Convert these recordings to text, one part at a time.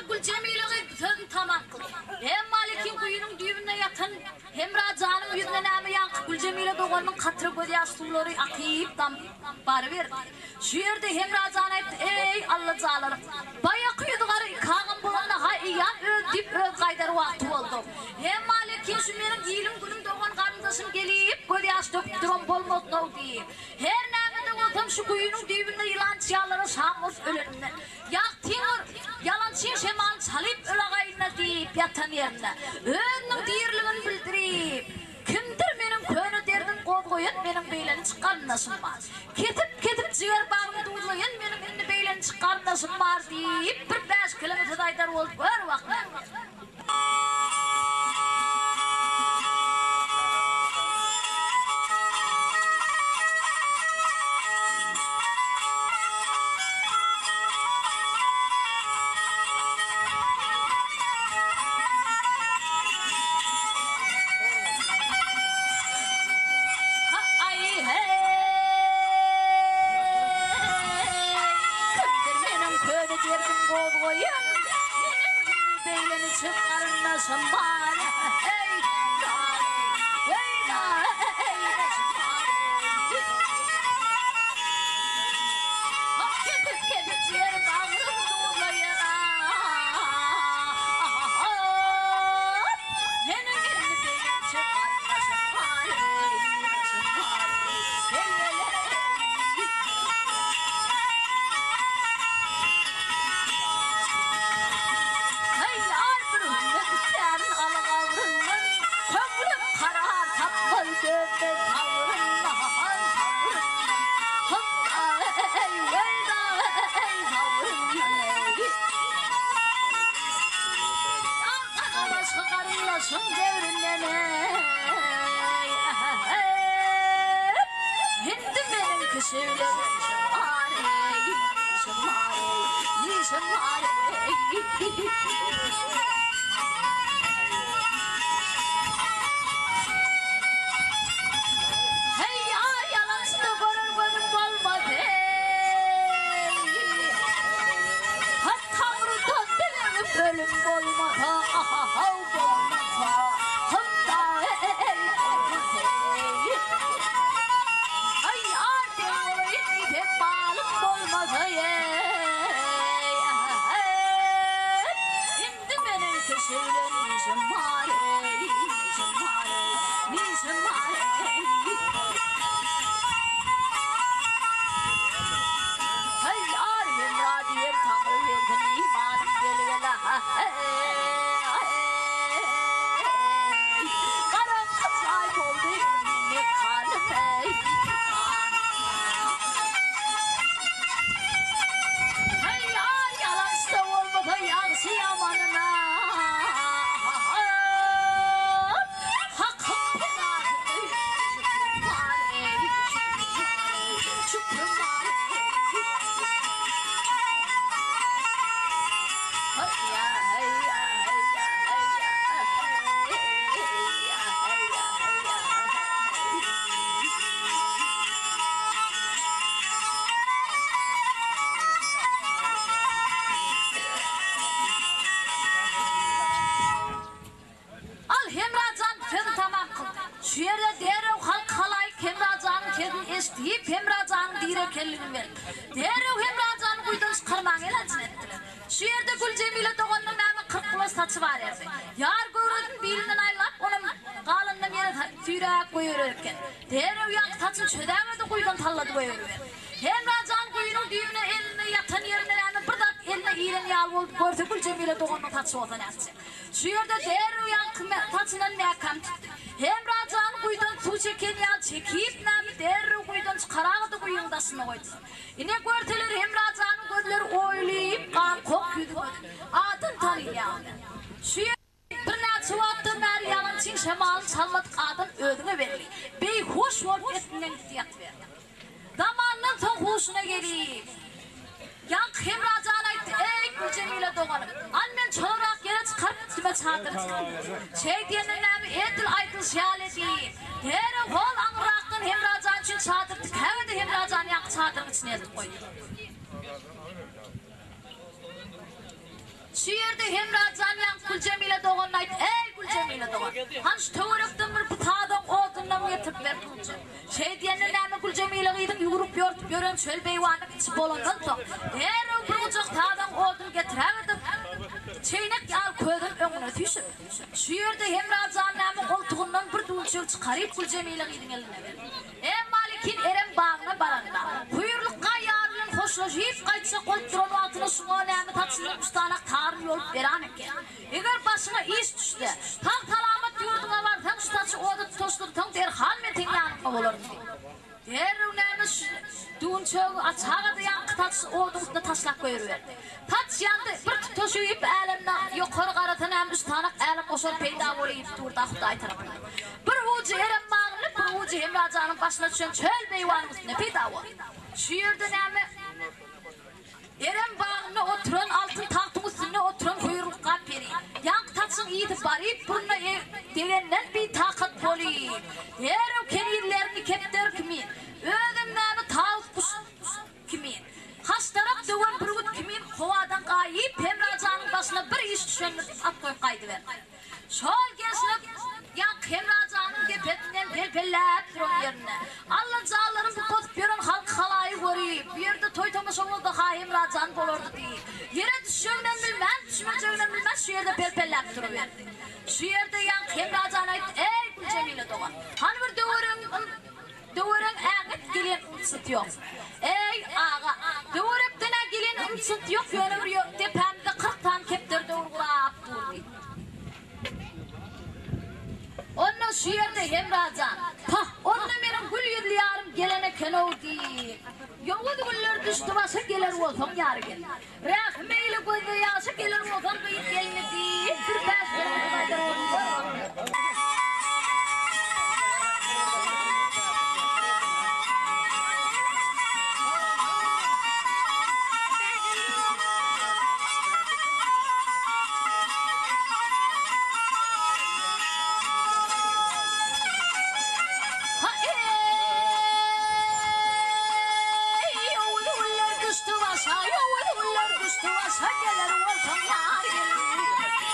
Güljemile gyz sözüni tamam kyldy. Emma lekin guýynyň düýbünde ýatan Hemra janyň ýüzüne näme ýaňky Güljemile doganynyň katra gözýaş suwlary akyp damyp baryberdi. Şu ýerde Hemra jan aýtdy, Eý, Alla jalarym! Baýaky ýüzi gara iki agam bolanda ha eýýäm öz diýip öz gaýdar wagty boldy. Emma lekin şu meniň ilim-günüm dogan garyndaşym gelip gözýaş döküp duran bolmasyn-ow diýip. Her näme-de bolsam şu guýynyň düýbünde ýylan çyýanlara şam bolup ölenimden. Ýagtyň ur, ýalançyň şemalyny çalyp ölagaýynda diýip ýatan ýerinde, özüniň diriligini bildirip, Kimdir meniň köne derdim gozgaýan meniň beýleniçik garyndaşym bar. Kesip-kesip jiger-bagrymy duzlaýan meniň indi beýleniçik garyndaşym bar diýip, bir bäş keleme söz aýdar bolup gör wah näme. Kimdir meniň köne derdim gozgaýan, Meniň indi beýle niçik garyndaşym bar, Eý, Kesip-kesip ýer bagrym duzlaýan, ah-ah-ah! Meniň indi beýle niçik garyndaşym bar, eý, garyndaşym bar, gel-gel-eý! Taýýar bir günde düşärin ala gabryndan, Köňlüm karar tapmaz dönmez sabryndan, sabryndan, Hum-da-eý, weý-da-eý, sabryndan-eý. Ýa başga garyndaşyň jebrindeneý, eh-eh-eý. Indi meniň kişi bilen işim bar-eý, işim bar-eý, işim bar-eý. Heý, ýar, ýalançyda görer gözüň bolmaz-eý. Ha, Taňrydan dilenip ölüm bolmasa, ah-ah-haw bolmasa, hym-da-eý bolmasa-eý. Aý, ýar, deň bolaýyn diýsem, malym bolmasa-eý, ah-ah-eý. Indi meniň kişi bilen işim bar-eý, işim bar-eý, işim bar-eý. Heý, ýar, Hemra diýen Taňry bersin imanym gel-gel-eý. Garaňky jaý boldy indi mekanym-eý, mekanym. Heý, ýar, ýalançy-da bolmasa ýagşy ýamanyna. Hakyň penasynda şükrüm bar eý, şükrüm bar eý, şükrüm bar eý. Heý-ýa, heý-ýa, heý-ýa, heý-ýa, heý-ýa, heý-ýa, heý-ýa, heý. Al, Hemra jan sözüni tamam kyldy. Şu ýerde derrew halk halaýyk Hemra janyň sesini eşidip, Hemra janyň diri ekenligini bildi. Derrew Hemra jany guýudan çykarmaga elajyny etdiler. Şu ýerde Güljemile doganynyň näme 40 gulaç saçy bar erdi. Ýar göwresini bilinden aýlap, onam galanynam ýere süýräp goýberer eken. Derrew ýaňky saçyny çözäberdi, guýudan sallady goýberiberdi. Hemra jan guýynyň düýbüne elinde ýatan ýerinde näme bir zat eline ilen ýaly bolup görse Güljemile doganynyň saçy bolsa nätjek. Şu ýerde derrew ýaňky saçyndan mäkäm tutdy. Hemra jan guýudan suw çeken ýaly çekip näme derrew guýudan çykaragady guýynyň daşynda goýdy. Ine görseler Hemra janyň gözleri oýulyp gan kok ýüzi gözi adam tanylýardy. Şu Birnäçe wagtdan bäri ýalançyň şemalyny çalmadyk adam özüňe belli, beýhuş bolup esinden gitdi ýatyberdi. Zamandan soň huşuna gelip, ýaňky Hemra jan aýtdy, Eý, Güljemile doganym, al men çolarak ýere çykaryp üstüme çadyr tikin. Şeý diýenden näme edil aýdylyşy ýaly edip, derrew hol aňyrrakdan Hemra jan üçin çadyr tikäge-de Hemra jany ýaňky çadyryň içine eltip goýdy. Şu ýerde Hemra jan ýaňky Güljemile doganyna aýtdy, Eý, Güljemile dogan, hany şu töwerekden bir putadoň odunam getirip ber puljak. Şeý diýende näme Güljemile gyzyň ýüwrüp-ýortup ýören çöl beýwanyň içi bolandan soň, derrew bir gujak sazaň oduny getiräberdim. Çeýnek ýaly közüň öňüne süýşüp. Şu ýerde Hemra jan näme goltugyndan bir düwünçegi çykaryp Güljemile gyzyň eline berdi. Emma lekin Erem bagyna baranda, Hüýrlukga ýar bilen hoşlaşyp gaýtjak bolup duran wagtyna şuňa näme saçyndan üç danak taryny ýolup beran eken. Eger başyňa iş düşse, sag-salamat ýurduňa barsaň, şu saçy oda tutaşdyrsaň, derhal men seň ýanyňda bolaryn diýdi. Derrew näme şu düwünçegi açaga-da ýaňky saçy oduň üstüne taşlap goýberdi. Saç ýandy, bir tutaşyp älemde ýokary garasa näme üç danak älemgoşar peýda bolyp durda Hudaý tarapyndan. Bir ujy Erem bagynda, bir ujy Hemra janyň başyna düşen çöl beýwanyň üstünde peýda boldy. Şu ýerde näme Erem bagynda oturan, altyn tagtyň üstünde oturan Hüýrlukga peri, ýaňky saçyň ysy baryp burnuna degenden bitakat bolyp, derrew kenizlerini kepderi kimin, özem näme tawus guş kimin, haşdarak döwen bürgüt kimin howadan gaýyp Hemra janyň başyna bir iş düşendir diýip at goýup gaýdyberdi. Şol gelşine ýaňky Hemra janyň depesinden pelpelläp duran ýerinde, Alla janlaryň bu posup ýören halky-halaýy görüp, bu ýerde toý-tomaşa bolsa-ha Hemra jan bolardy diýip, ýere düşjeginem bilmän, düşmejeginem bilmän şu ýerde pelpelläp duruberdi. Şu ýerde ýaňky Hemra jan aýtdy, Eý, Güljemile dogan, hany bir döweregiň Döwerek äňet gelen ynsyt ýok. Eý, aga, döwerekden-ä gelen ynsyt ýok, ýöne bir depämizde 40 sany kepderi döwür gurap dur diýdi. Onda şu ýerde Hemra jan, Pah, onda meniň gül ýüzli ýarym gelen eken-ow diýip, Ýowuz günler düşdi başa geler bolsaň ýary gel. Rähim eýle gözde ýaşa geler bolsaň gyz gelni diýip, bir bäş bermedi gaýdar boldy. Ha-eý, ýowuz günler düşdi başa, ýowuz günler düşdi başa, geler bolsaň ýar gelin.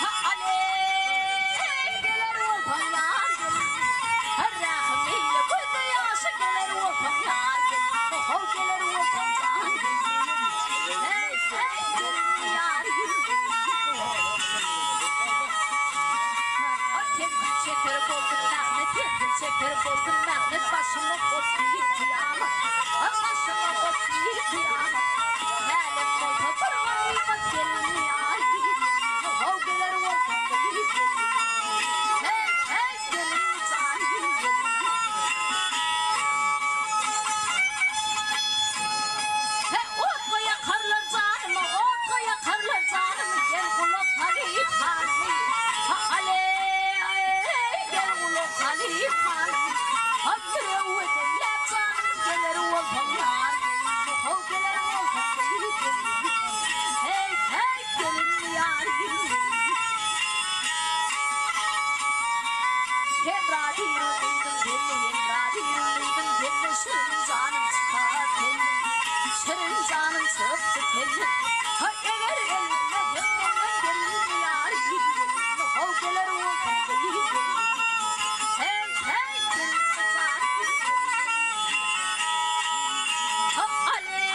Ha-aleý, geler bolsaň ýar gelin. Rähim eýle gözde ýaşa, geler bolsaň ýar gelin. Ho-how, geler bolsaň jan gelin. Heý, heý, gelin ýar gelin. Tebdil çeker boldum mähnet, tebdil çeker boldum mähnet, Başyma gopdy kyýamat, başyma gopdy kyýamat. Mälim bolsa bir gyýmat gelin ýar gelin, How geler bolsaň gyz gelin, Heý, heý, gelin jan gelin. He, otga ýakarlar janymy, otga ýakarlar janymy, Gel gulak salyp halymy, ha-aleý, gel gulak salyp halymy. Ha, mürewwet elläp janymy, geler bolsaň ýar gelin, how, geler bolsaň gyz gelin, heý, heý, gelin ýar gelin. Hemra diýrin gyzyň gelni, hemra diýrin gyzyň gelni, Şirin janym çykar telli, şirin janym çykdy telli. Ha, eger elmesem menden gelin ýar gelin, How geler bolsaň gyz gelin, heý, heý, gelin jan gelin. Ha, aleý,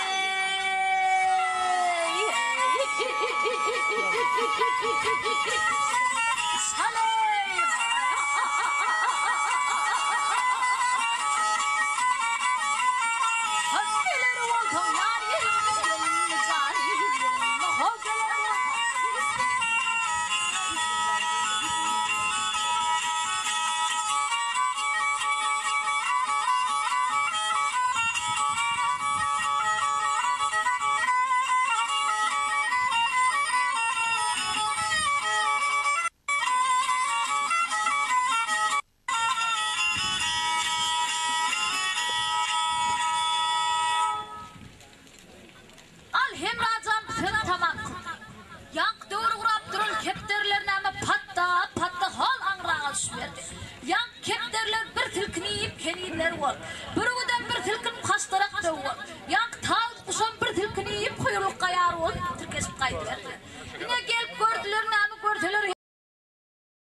Al Hemrajan sözi tamam kyldy. Ýaňky döwür gurap duran kepderiler näme patda, patda hol aňraga düşüberdi. Ýaňky kepderiler bir silkinip kenizler bolup.